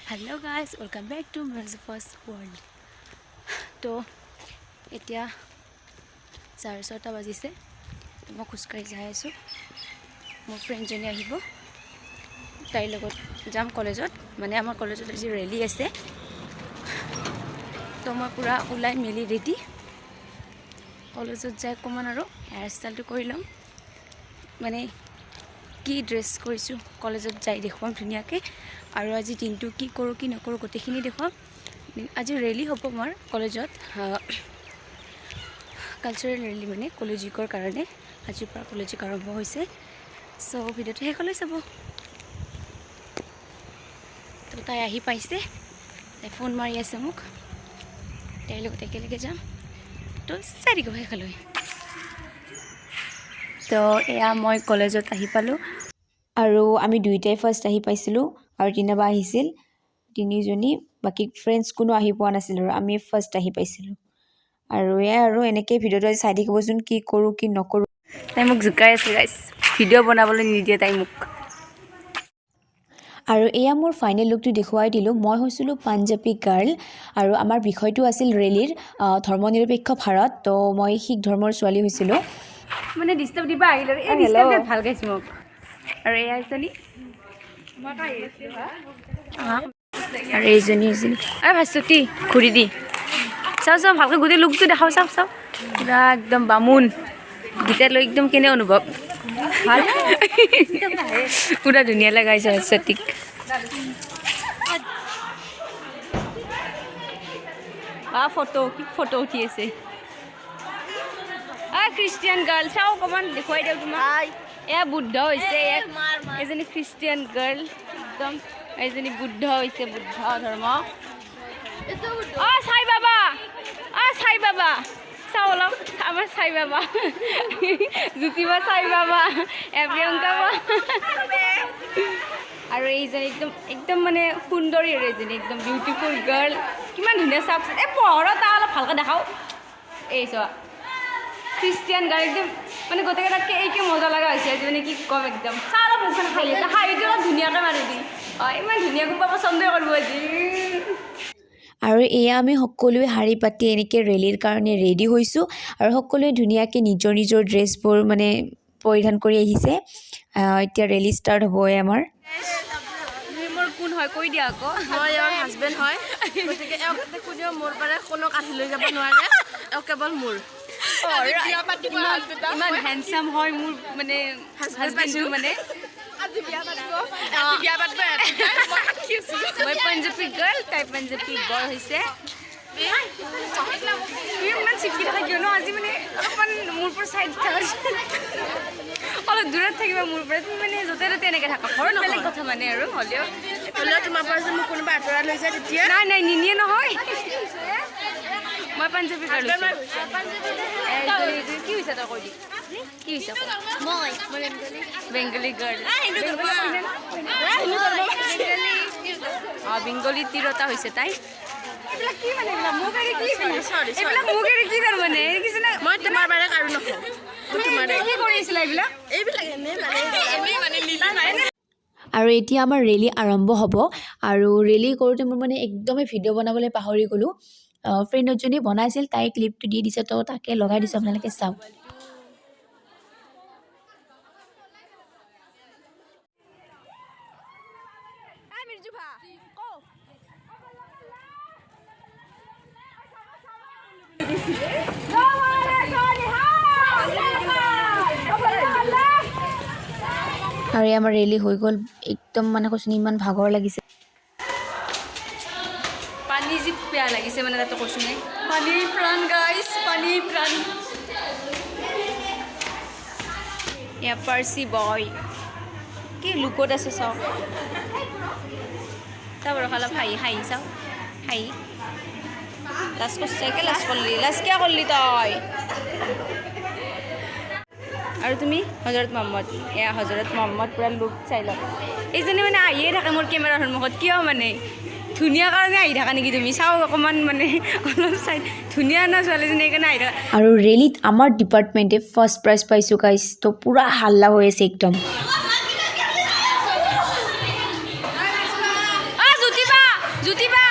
Hello guys, welcome back to First World. তো এতিয়া 6:30 বাজিছে। তো মই খোজকাঢ়ি যাই আছোঁ। মোৰ ফ্ৰেণ্ডজনী আহিব, তাইৰ লগত যাম কলেজত। মানে আমাৰ কলেজত আজি ৰেলী আছে। তো মই পূৰা ওলাই মেলি ৰেডি। কলেজত যাই অকণমান আৰু হেয়াৰ ষ্টাইলটো কৰি ল'ম। মানে কি ড্ৰেছ কৰিছোঁ, কলেজত যাই দেখুৱাম ধুনীয়াকৈ। আৰু আজি দিনটো কি কৰোঁ, কি নকৰোঁ, গোটেইখিনি দেখুৱাম। আজি ৰেলী হ'ব আমাৰ কলেজত, কালচাৰেল ৰেলী, মানে কলেজ উইকৰ কাৰণে। আজিৰ পৰা কলেজ উইক আৰম্ভ হৈছে। চ' ভিডিঅ'টো শেষলৈ চাব। তো তাই আহি পাইছে, তাই ফোন মাৰি আছে মোক। তাইৰ লগত একেলগে যাম। তো চাই থাকিব শেষলৈ। তো এয়া মই কলেজত আহি পালোঁ। আৰু আমি দুয়োটাই ফাৰ্ষ্ট আহি পাইছিলোঁ আৰু টিনাবা আহিছিল, তিনিজনী। বাকী ফ্ৰেণ্ডছ কোনো আহি পোৱা নাছিল আৰু আমি ফাৰ্ষ্ট আহি পাইছিলোঁ। আৰু এয়াই আৰু এনেকেই ভিডিঅ'টো আজি চাই থাকিবচোন, কি কৰোঁ কি নকৰোঁ। তাই মোক জোকাই আছে গাইছ, ভিডিঅ' বনাবলৈ নিদিয়ে তাই মোক। আৰু এয়া মোৰ ফাইনেল লুকটো দেখুৱাই দিলোঁ। মই হৈছিলোঁ পাঞ্জাবী গাৰ্ল আৰু আমাৰ বিষয়টো আছিল ৰেলীৰ ধৰ্ম নিৰপেক্ষ ভাৰত। তো মই শিখ ধৰ্মৰ ছোৱালী হৈছিলোঁ। মানে ডিষ্টাৰ্ব দিবা আহিল আৰু এই ডিষ্টাৰ্ব দিয়াত ভাল গাইছোঁ মোক। আৰু এয়া এজনী আৰু এইজনী এজনী। এই ভাস্বতী, ঘূৰি দি চাওঁ চাওঁ, ভালকৈ গোটেই লুকটো দেখাওঁ। চাওঁ চাওঁ, পূৰা একদম বামুণ গীতা লৈ একদম। কেনে অনুভৱ? ভাল, পূৰা ধুনীয়া লগাইছে ভাস্বতীক। বা ফটো, কি ফটো উঠি আছে। খ্ৰীষ্টিয়ান গাৰ্ল, চাওঁ অকণমান দেখুৱাই দিয়ক তোমাক। এয়া বুদ্ধ হৈছে, এজনী খ্ৰীষ্টিয়ান গাৰ্ল একদম। এজনী বুদ্ধ হৈছে, বুদ্ধ ধৰ্ম। অ চাই বাবা, অ চাই বাবা, চাওঁ অলপ। আমাৰ চাই বাবা জ্যোতিবা, চাই বাবা, এ প্ৰিয়ংকা বা। আৰু এইজনী একদম একদম মানে সুন্দৰী। আৰু এইজনী একদম বিউটিফুল গাৰ্ল, কিমান ধুনীয়া চাওক। এই পোহৰত অলপ ভালকৈ দেখাওঁ। এই চোৱা, খ্ৰীষ্টিয়ান গাৰ্ল একদম। মানে গোটেইকেইটাতকৈ এইকে মজা লগা হৈছে আজি। মানে কি ক'ম, একদম চা অলপ মুখখন হাঁহি, হাঁহিটো অলপ ধুনীয়াকৈ মাৰি দি। অঁ, ইমান ধুনীয়া, কোনোবা পচন্দই কৰিব আজি। আৰু এয়া আমি সকলোৱে শাৰী পাতি এনেকৈ ৰেলীৰ কাৰণে ৰেডি হৈছোঁ আৰু সকলোৱে ধুনীয়াকৈ নিজৰ নিজৰ ড্ৰেছবোৰ মানে পৰিধান কৰি আহিছে। এতিয়া ৰেলী ষ্টাৰ্ট হ'বই আমাৰ। তুমি মোৰ কোন হয় কৈ দিয়া আকৌ। মই এওঁৰ হাজবেণ্ড হয়। গতিকে এওঁক কোনেও মোৰ পৰা কোনো কাঢ়ি লৈ যাব নোৱাৰে। এওঁ কেৱল মোৰ। ইমান হেণ্ডচাম হয় মোৰ মানে হাজবেণ্ডটো মানে। মই পাঞ্জাবী গাৰ্ল, তাই পাঞ্জাবী বয় হৈছে। তুমি ইমান চিপকি থাকা কিয় ন আজি? মানে অলপমান মোৰ পৰা চাইড থাকা, অলপ দূৰত থাকিবা মোৰ পৰা। তুমি মানে য'তে ত'তে এনেকৈ থাকা। ঘৰত বেলেগ কথা মানে আৰু হ'লেও। হ'লেও তোমাৰ পৰা যদি মোক কোনোবা আঁতৰাই লৈ যায় তেতিয়া? নাই নাই, নিনিয়ে নহয়। মই পাঞ্জাবী গাৰ্ল। কি হৈছে তই কৈ দি, কি হৈছে? মই বেংগলী গাৰ্ল। অঁ, বেংগলী তিৰোতা হৈছে তাই। এইবিলাক কি মানে, এইবিলাক মোক এৰি কি? এইবিলাক মোক এৰি কি তাৰমানে কিছুমান? মই তোমাৰ বাৰে কাৰো নহওঁ। তুমি কি কৰি আছিলা এইবিলাক? এইবিলাক এনেই মানে। আৰু এতিয়া আমাৰ ৰেলী আৰম্ভ হ'ব। আৰু ৰেলী কৰোঁতে মই মানে একদমেই ভিডিঅ' বনাবলৈ পাহৰি গ'লোঁ। ফ্ৰেণ্ড এজনী বনাইছিল, তাই ক্লিপটো দি দিছে, তো তাকে লগাই দিছোঁ, আপোনালোকে চাওক। আৰু এই আমাৰ ৰেলী হৈ গ'ল। একদম মানে কৈছোঁ, ইমান ভাগৰ লাগিছে। পানী যি পিয়াহ লাগিছে মানে তাতে কৈছোঁ নে, পানী প্ৰাণ গাইছ, পানী প্ৰাণ। এয়া পাৰ্চি বয়, কি লুকত আছে চাওক। চাওঁ বাৰু, অলপ হাঁহি হাঁহি চাওঁ, হাঁহি। লাজ কৰছে, কে লাজ কৰলি? লাজ কিয় কৰলি তই? আৰু তুমি হজৰত মহম্মদ, এয়া হজৰত মহম্মদ, পূৰা লুক চাই লওক। এইজনী মানে আহিয়ে থাকে মোৰ কেমেৰাৰ সন্মুখত। কিয় মানে, ধুনীয়া কাৰণে আহি থাকা নেকি তুমি? চাওঁ অকণমান, মানে অলপ চাই, ধুনীয়া ন ছোৱালীজনী, সেইকাৰণে আহি থাকা। আৰু ৰেলীত আমাৰ ডিপাৰ্টমেণ্টে ফাৰ্ষ্ট প্ৰাইজ পাইছোঁ গাইছ। তো পূৰা হাল্লা হৈ আছে একদম। জ্যোতিবা। জ্যোতি বা।